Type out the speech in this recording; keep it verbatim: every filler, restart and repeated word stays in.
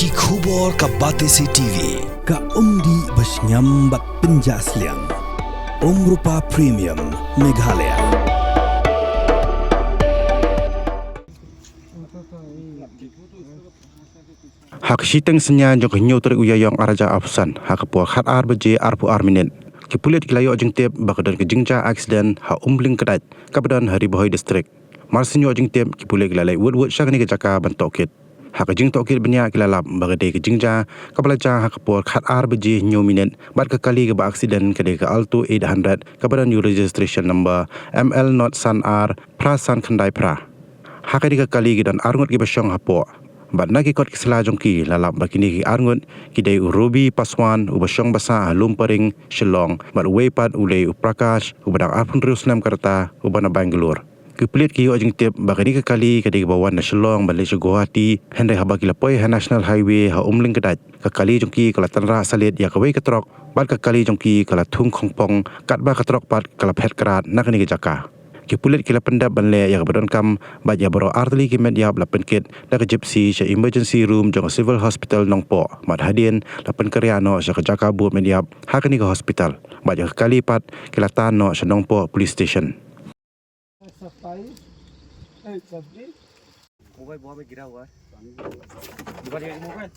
Ki khubor ka Batesi T V, ka umdih ba shngiam bad pynjah sliang. Umrupa Premium, Meghalaya. Ha ka shiteng synñia jong ka hynñiew tarik u Ïaïong arhajar arphew san, ha ka por khatar baje arphew ar minit, ki pulit ki la ïoh jingtip ba ka don ka jingjia aksiden ha Umling Kdait, kaba don ha Ri Bhoi District. Mar shu ïoh jingtip, ki pulit ki la leit wut wut sha kane ka jaka ban tohkit. Ha ka jingtohkit bniah ki la lap ba ka dei ka jingjia kaba la jia ha ka por khatar baje hynñiew minit bad ka kali kaba aksiden ka dei ka Alto eight hundred kaba don ïa u registration number M L not san ar phra san khyndai phra. Ha kane ka kali ki don arngut kiba shong hapoh. Bad na ki kot ki sla jong ki la lap ba kine ki arngut ki dei u Robi Paswan uba shong basa ha Lumparing, Shillong, bad uwei pat u dei u Prakash uba dang arphew hynriew snem ka rta uba na Bangalore. Ki pulit ki ïoh jingtip ba kane ka kali ka dei kaba wan na Shillong ban leit sha Guwahati, hynrei haba ki la poi ha National Highway ha Umling Kdait, ka kali jong ki ka la tynrah salit ïa kawei ka trok bad ka kali jong ki ka la thung khongpong, katba ka trok pat ka la phet krad na kane ka jaka. Ki pulit ki la pyndep ban leh ïa kaba donkam bad ïa baroh artylli ki met ïap la pynkit da ka Gypsy sha emergency room jong ka Civil Hospital Nongpoh, bad hadien la pynkynriah noh sha ka jaka bud met ïap ha kane ka hospital, bad ïa ka kali pat ki la tan noh sha Nongpoh Police Station. मोबाइल वहाँ पे गिरा हुआ है। दुकान में मोबाइल।